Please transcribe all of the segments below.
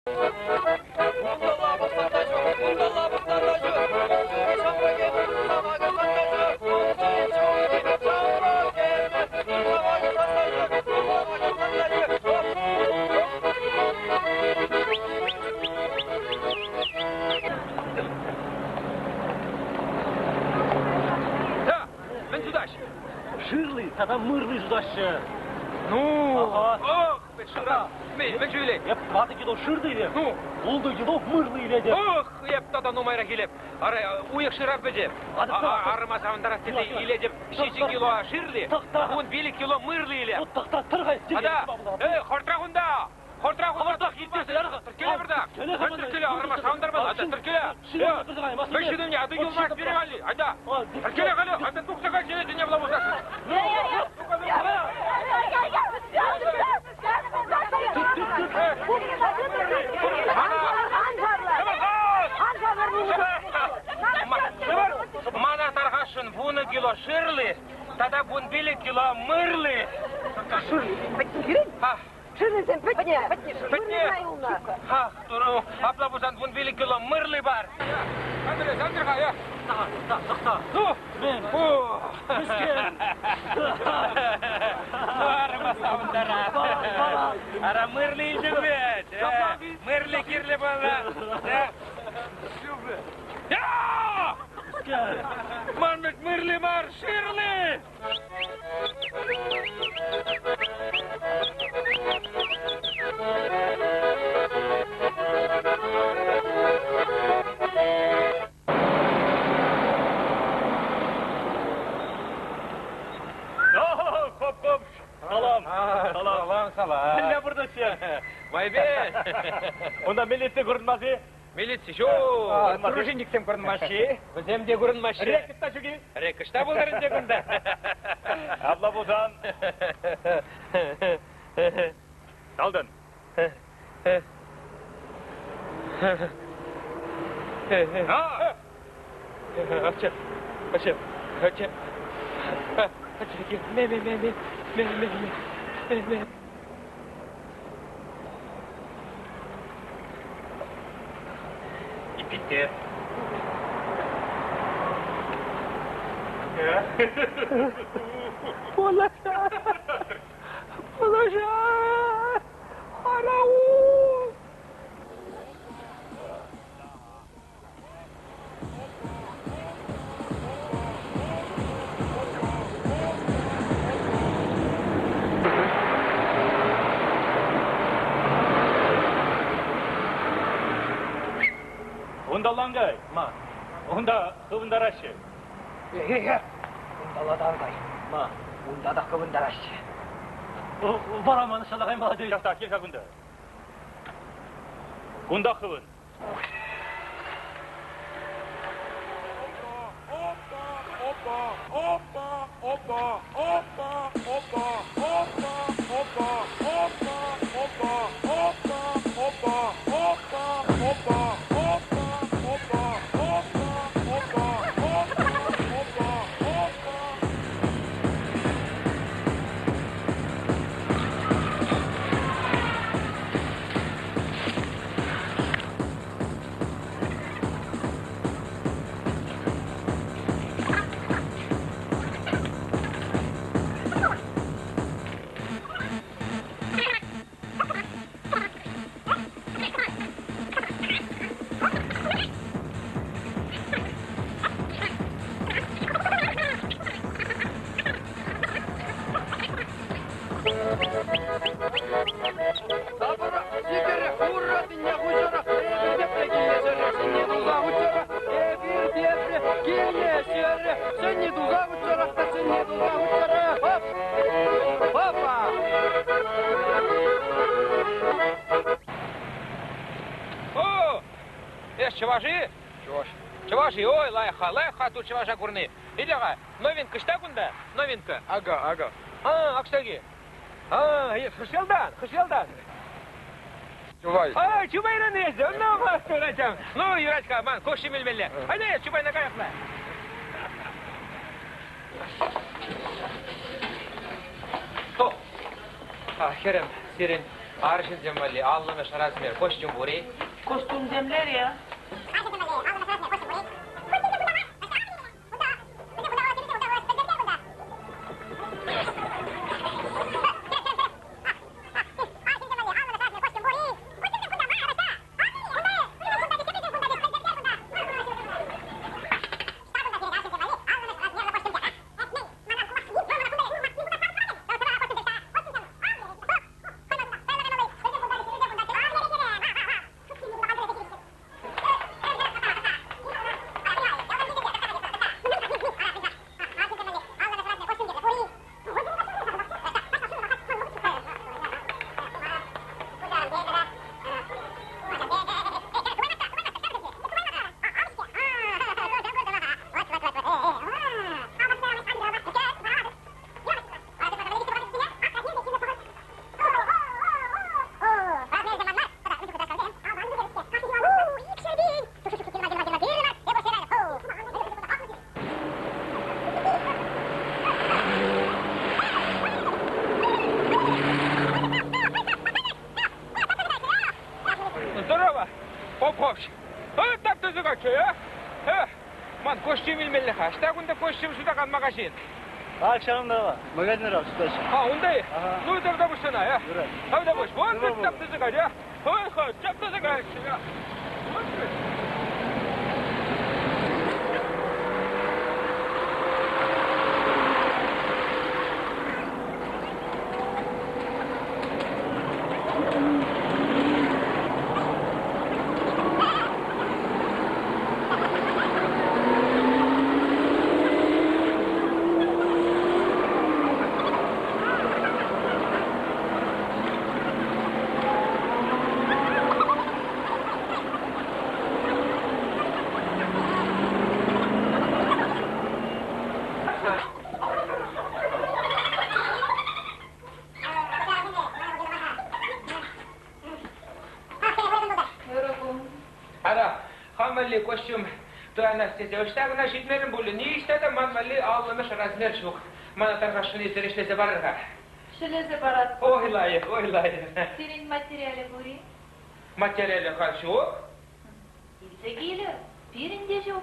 Мӗн сутаҫҫӗ? Шырли тата мырли сутаҫҫӗ. Ну, ох, шыра. Мӗн илет? Эп 4 кило шырды илеп. Ну, 6 кило мырлы илетӗп. Ох, эп тата нумайрах илеп. Ара, уйӑх шырап вӗтӗ. Арӑма савӑнтарас тесе илетӗп 7 кило шырли, 15 кило мырлы илеп. Тӑхта, тӑр-ха, Ада, эй, хӑртрах унта! Хӑртрах унта! Хӑвӑртрах ирттерсе яр-ха. Тӗркеле пыртак! Тӗркеле, арӑма савӑнтармалла. Ата, тӗркеле! Мӗн ҫыннине, аты юлмасть пире валли. Айда! Тӗркеле халӗ, айда тухса кай, ҫӗре була пулсассӑн. Мана тархасшӑн 10 кило шырли тата 15 кило мырли. Шырлисем пӗтнӗ. Пӗтнӗ. Ах, туру, апла пулсан 15 кило мырли бар. Андрей, Андрей, я. Тӑхта. Ну, Мӗн? Мӗскер? Арӑма савӑнтара. Ара мырли илтӗм вӗт. Мырли кирлӗ пулнӑ. Ман вӗт мырли мар, шырли! Хоп-хоп! Салам! Салам, салам! Мӗнле пурнӑҫ? Майпе! Унта милици курӑнмасть-и? Милици ҫук! Дружинниксем курӑнмаҫҫӗ-и? Вӗсем те курӑнмаҫҫӗ. Рекет та ҫук-и? Рек ӑҫта пултӑр ӗнтӗ кунта? Апла пулсан... Алтын. Ача, ача, ача, ача, ме, ме, ме, ме, ме, ме, ме, ме. Ипите. Полоша! Полоша! Араул! Унталла ан кай, ма. Унта хывӑнтараҫҫӗ. Э-э-э! Унталла та ан кай. Ма. Унта та хывӑнтараҫҫӗ. Вара ман ӑҫталла каймалла тет. Ҫапла, кил-ха кунта. Кунта хывӑн. О, эс чӑваш-и? Чӑваш. Чӑваш-и? Ой, лайӑх-ха, лайӑх-ха тут чӑваша курни. Иде-ха, новинка ӑҫта кунта? Новинка. Ага, ага. А, акштаки. А, хӑш ялтан, хӑш ялтан? Чувай. А, Чупайран эсӗ, ну, маттур Ну, юрать-ха, ман кош илмелле. Айда, эс Чупайна каяхла. О, а, хӗрӗм, сирӗн. Арҫынсем валли 50-мӗш размер костюм пур-и? Костюмсемлере. Здорово, Попович. Так ты закачай, а? Ман костюм илмелле-ха. Ӑҫта кунта костюм сутакан магазин? Ак ҫавӑнта магазинра сутаҫҫӗ. А, унта-и? Ага. Ну, тогда пусть она, а? Юрать. Тогда пусть. Вот Здорово. ты ты закачай, а? Ой, хоть, ты закачай, а? Вот ты. Ара, хам валли костюм туянас тесе ӑҫта кӑна ҫитмерӗм пулӗ. Ниҫта та ман валли 50-мӗш размер ҫук. Мана тархасшӑн илсе ӗҫлесе парӑр-ха. Ҫӗлесе паратпӑр. Ой, лайӑх, ой, лайӑх. Сирӗн материалӗ пур-и? Материалӗ халь ҫук. Илсе килӗр. Пирӗн те ҫук.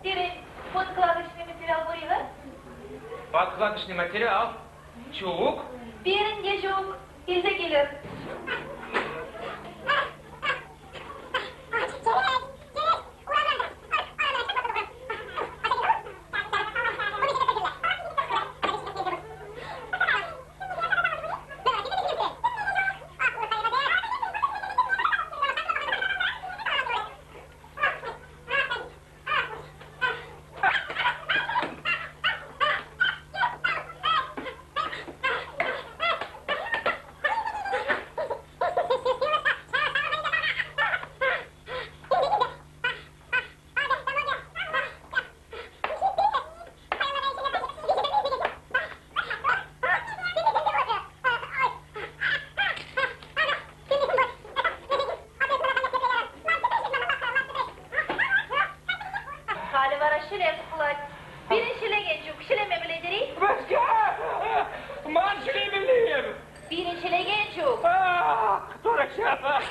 Пирӗн подкладочный материал пур-и-ха? Подкладочный материал? Ҫук. Пирӗн те ҫук. Илсе килӗр. Халӗ вара ҫӗлес пулать. Пирӗн ҫӗлекен ҫук, ҫӗлеме пӗлетӗр-и? Васька! Ман ҫӗлемелле! Пирӗн ҫӗлекен ҫук. Дурача!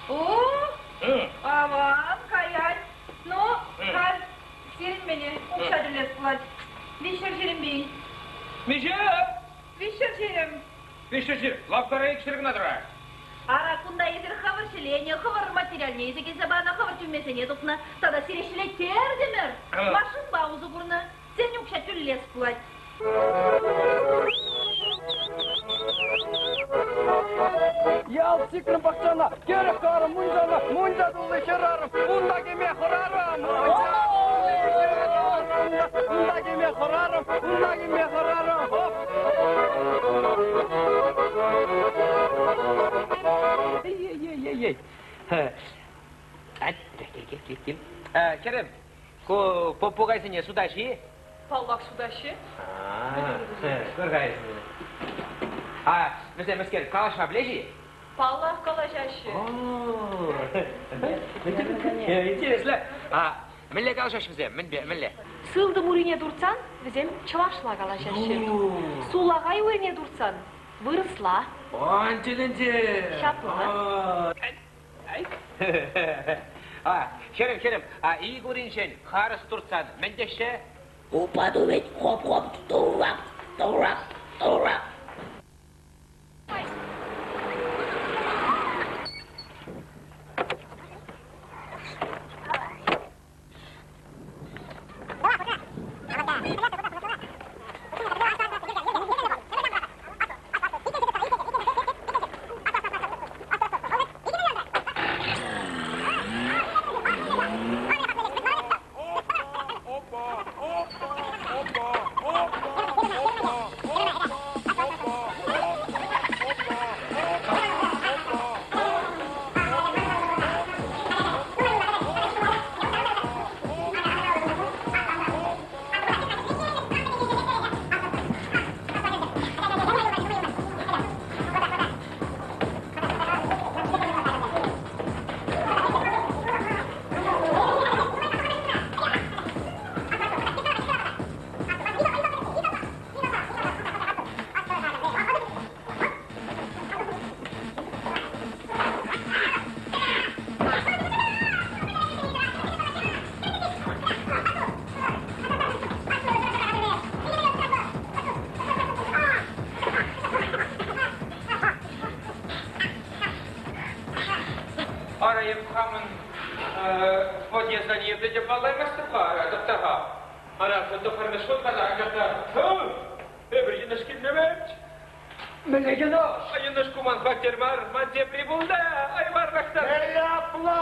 О, аван, каять. Ну, халь сирӗн мӗне укҫа тӳлес пулать. 320 пин. Миҫе? 320. 320. Лавккара 200 кӑна тӑрать. Ара, кунта эсир хӑвӑр ҫӗленӗ, хӑвӑр материалне илсе килсе панӑ, хӑвӑр тӳмесене тупнӑ. Тата сире ҫӗлеттертӗмӗр. Машинпа усӑ курнӑ. Сирӗн укҫа тӳлес пулать. Ял сикрӗм пахчана, кӗрӗк карӑм мунчана, мунча тулли хӗрарӑм, унта кӗме хӑрарӑм. Мунча тулли хӗрарӑм. Унта кӗме хӑрарӑм, унта кӗме хӑрарӑм. Хоп! Ей-ей-ей-ей. Кил, кил. Хӗрӗм, ку попугайсене сутаҫ-и? Паллах, сутаҫҫӗ. Кур-ха А вӗсем мӗскер, калаҫма пӗлеҫ-и? Паллах, калаҫаҫҫӗ. Интереслӗ. А мӗнле калаҫаҫҫӗ вӗсем? Мӗнпе, мӗнле? Сылтӑм урине туртсан вӗсем чӑвашла калаҫаҫҫӗ. Сулахай урине туртсан вырӑсла. Ан тӗлӗнте! Ҫапла. А, хӗрӗм, хӗрӗм, а ик уринчен харӑс туртсан мӗн теҫҫӗ? Упа тувет хоп-хоп, турап, турап, турап. Ара, эп хамӑн подъезда ниепле те паллаймастӑп-ха, тӑхта-ха. Ара, тӑххӑрмӗш хут кала, анчах та эпир йӑнӑш килмест. Мӗнле йӑнӑш? Йӑнӑш ку ман хваттер мар, ман тепри пулнӑ. Ай, варваштар. Мӗнле апла?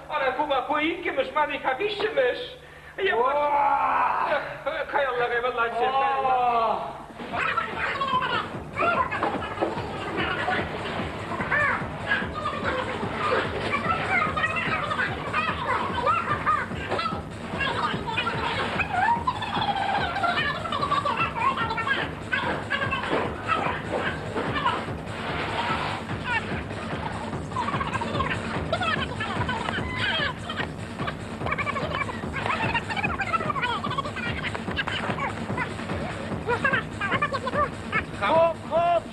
Ара, кума ку иккӗмӗш, ман ха виҫҫӗмӗш. Каялла каймаллаччӗ, каялла. Хоп, хоп,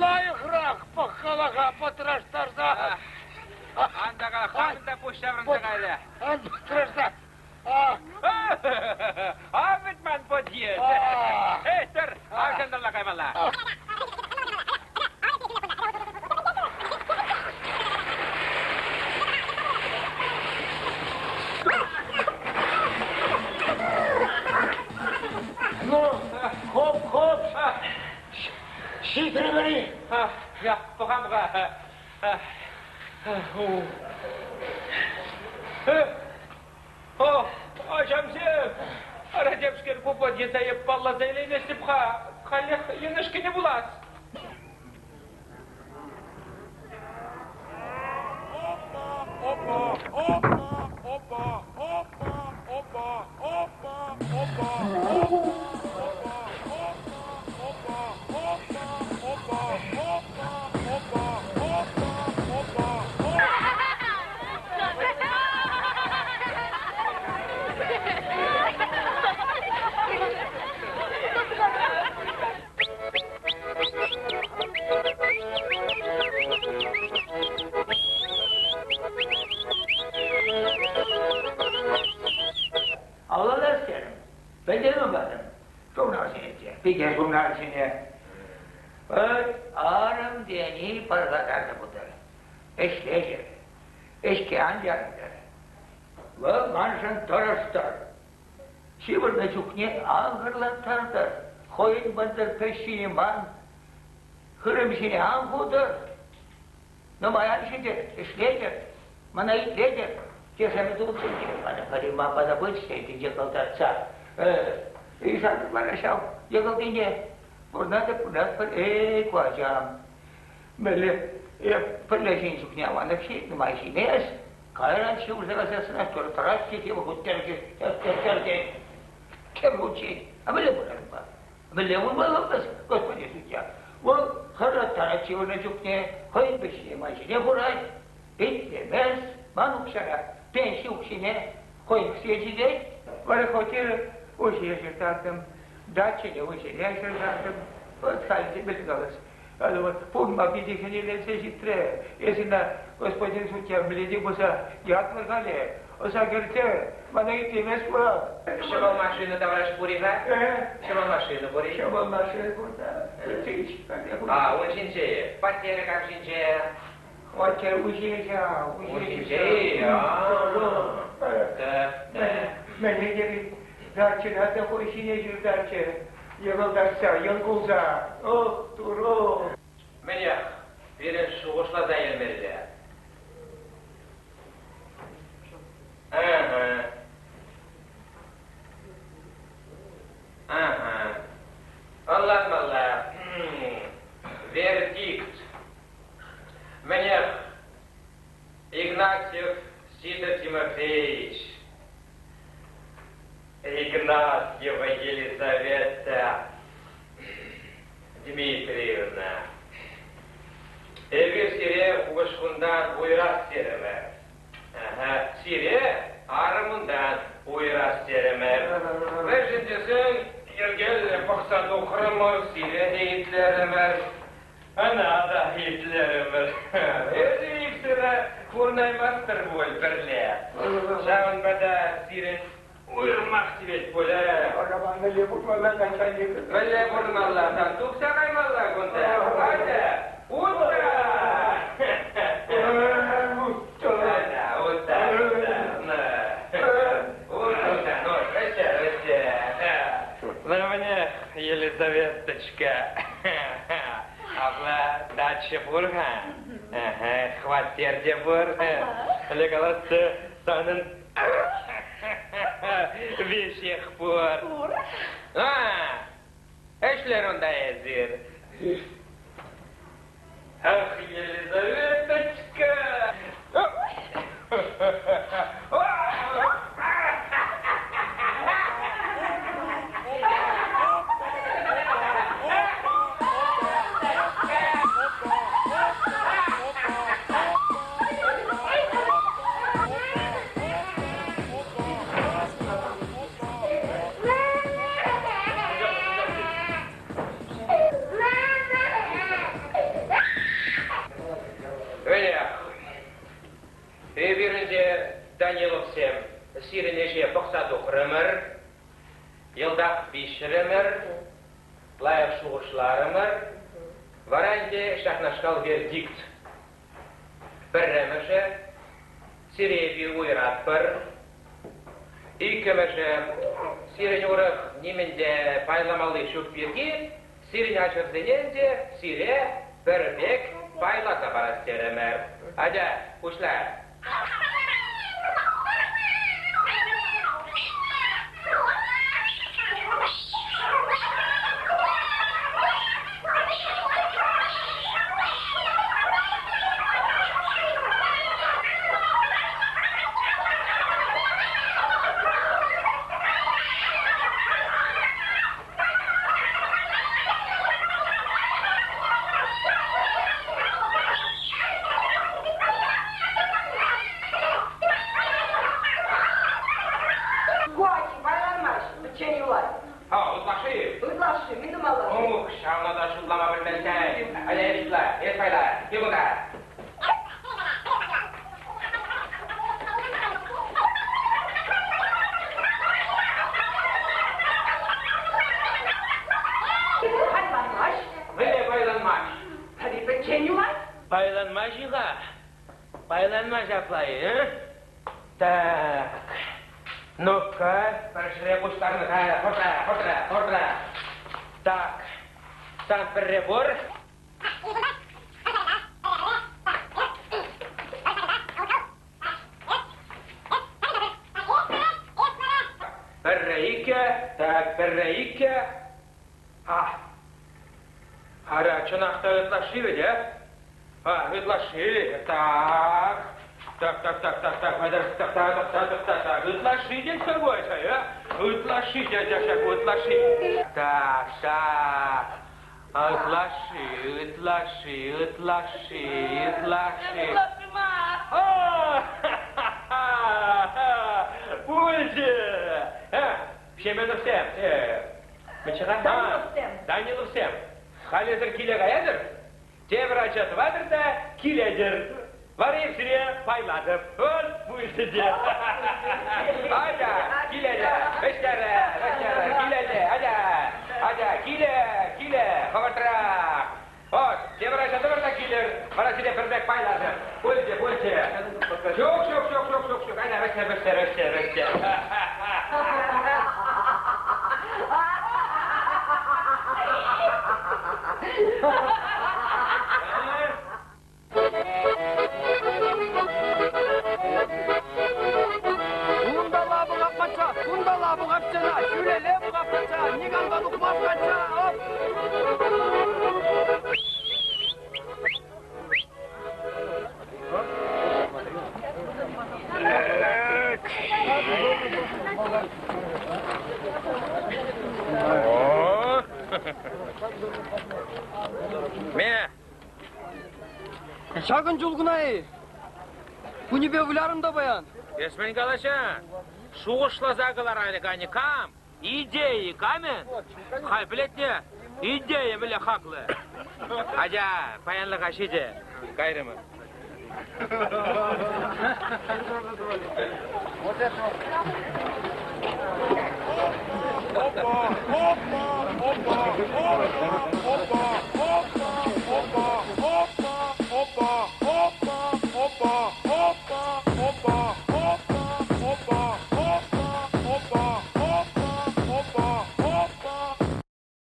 лайӑхрах пӑхкалаха пӑтраштарса. Ан та хамӑн та пуҫ ҫаврӑнса кайрӗ. Ан пӑтраштар. А вӗт ман подъезд. Эй, тӑр, аркантарла каймалла. Ну, хоп-хоп, ҫитрӗмӗр-и? Пӑхам-ха. О, ачамсем! Ара темскер ку подъезда эп палласа илейместӗп-ха. Халех йӑнӑш кӗнӗ пулас. Опа, опа, опа, опа, опа, опа, опа, опа, опа, опа, опа, опа, опа, опа, опа, опа. Авланас терӗм. Пӗлтерме патӑм. Журналсене те, пике журналсене. Вӑт арӑм тени пархатарлӑ пултӑр. Ӗҫлетӗр. Ӗҫке ан чарӑнтӑр. Вӑл маншӑн тӑрӑштӑр. Ҫывӑрнӑ чухне ан хӑрлаттартӑр. Хӑйӗн мӑнтӑр пӗҫҫине ман хырӑм ҫине ан хутӑр. Нумай ан ҫитӗр, ӗҫлетӗр, мана итлетӗр. Тесе тулчӗ те мана пӗри ман пата пычӗ те кӑлтӑртса. Ыйтатӑп вара ҫав йӑкӑлтине. Пурӑнатӑп, пурӑнатпӑр. Эй, ку ачам, мӗнле эп пӗрле ҫинӗ чухне аванах ҫиет, нумай ҫимест. Кайран ҫывӑрса кайсассӑнах тӑрать те тепӗр хут тӗркӗ, тем хутчен. А мӗнле пурӑнатпа? Мӗнле пулмалла господин судья? Вӑл хӑраттарать ҫывӑрнӑ чухне, хӑй пӗҫне май ҫине хурать, итлемест, ман укҫара пенси укҫине хӑй кӗсье чикет. Вара хваттер уҫӑ ҫыртартӑм, дачине уҫӑ ҫыртартӑм. Вот халь те мӗн калас. Халӗ вот пурӑнма питӗ хӗнеленсе ҫитрӗ. Эс ӑна, господин судья, мӗнле те пулса ятлӑ халӗ. Ӑса кӗрсе мана итлемест вӑл. Ҫӑмӑл машина тавраш пур-и-ха? Ҫӑмӑл машина пур-и? Ҫӑмӑл машина пур та. А, ун ҫинче. Хваттерӗ кам ҫинче? Хваттер уҫӑ-ҫав. Ун ҫинче-и? Мӗнле те дачӑна та хӑй ҫине ҫыртатчӗ. Йӑкӑлтатса, йӑл кулса. Ох, турӑ! Мӗнех, пирӗн шухӑшласа илмелле. Ага. Ага. Ӑнланмалла. Вердикт. Мӗнех, Игнатьев Сидор Тимофеевич, Игнатьева Елизавета Дмитриевна, эпир сире упӑшкунтан уйӑрас терӗмӗр. Ага, сире арӑмунтан уйӑрас терӗмӗр. Мӗншӗн тесен йӗркеллӗ пӑхса тухрӑмӑр, сире те итлерӗмӗр. Ӑна та итлерӗмӗр. Эсир иксӗре курнаймастӑр пуль пӗрле. Ҫавӑнпа та сирӗн уйрӑмах тивет пулӗ. Мӗнле пурӑнмалла, начальник? Мӗнле пурӑнмалла? Сан тухса каймалла кунта. Атя, утта! Утта, утта, утта. Утта, ну, вӗҫе, вӗҫе. Вӗрмӗнех, Елизаветочка. Апла дача пур-ха. Хваттер те пур. Ӗлӗк каласчӗ, санӑн веҫех пур. Пур. А, ӗҫлер унта эсир. Ах, Елизаветочка! Ӗлӗк эпир ӗнтӗ Даниловсем сирӗн ӗҫе пӑхса тухрӑмӑр, йӑлтах пиҫрӗмӗр, лайӑх шухӑшларӑмӑр. Вара ӗнтӗ ҫакнашкал вердикт. Пӗрремӗшӗ, сире эпир уйӑратпӑр. Иккӗмӗшӗ, сирӗн урӑх нимӗн те пайламалли ҫук пирки сирӗн ачӑрсене ӗнтӗ сире пӗр пек пайласа парас терӗмӗр. Атя, пуҫла. Ку ачи пайланмасть, пӗччен юлать. А, ытлашши? Ытлашши, мӗн тумалла? Ух, ҫавна та шутлама пӗлместӗн. Аля, эс шутла, эс пайла, кил кунта. Пайланмасть. Мӗнле пайланмасть? Пӗри пӗччен юлать. Пайланмасть-и-ха? Пайланма ҫапла-и, э? Так. Ну-ка, пӗр ҫӗре пуҫтарнӑ-ха. Хӑтра, хӑтра, хӑтра. Так. Сан пӗрре пур. Пӗрре, иккӗ. Так, пӗрре, иккӗ. А, ара, чӑнах та ытлашши вӗт, э? А, ытлашши. Так. Так, так, так, так, так, так, так, так, так, так, так, ытлашши тет собой, а? Ытлашши тет, ҫак, ытлашши. Так, так. Ытлашши, ытлашши, ытлашши, ытлашши. Ытлашши мар. Пулчӗ! Семеновсем, Даниловсем. Даниловсем, халь эсӗр киле каятӑр, тепӗр ача тӑватӑр та килетӗр. Вара эп сире пайлатӑп. Вот пулчӗ те. Атя, килеле, вӗҫтере, вӗҫтере, килеле, атя, атя, киле, киле, хӑвӑртрах. Вот, тепӗр ача тӑвӑр та килӗр, вара сире пӗр пек пайлатӑп. Пулчӗ, пулчӗ. Ҫук, ҫук, ҫук, ҫук, ҫук, ҫук, атя, вӗҫте, вӗҫте, вӗҫте, вӗҫте. Унталла пӑхап патша, кунталла пӑхап сана, ҫӳлелле пӑхап патша, никам та тухмасть качча. Оп! О! Ме! Ҫакӑн чул кӑна-и? Кунӗпе вылярӑм та паян. Эс мӗн калаҫа? Шухӑшласа кӑлараканӗ кам? Идеи камӗ? Халь пӗлетне, идея мӗнле хаклӑ. Атя, паянлӑха ҫитӗ. Кайрӑмӑр. Опа, опа, опа, опа, опа, опа, опа, опа, опа, опа, опа, опа.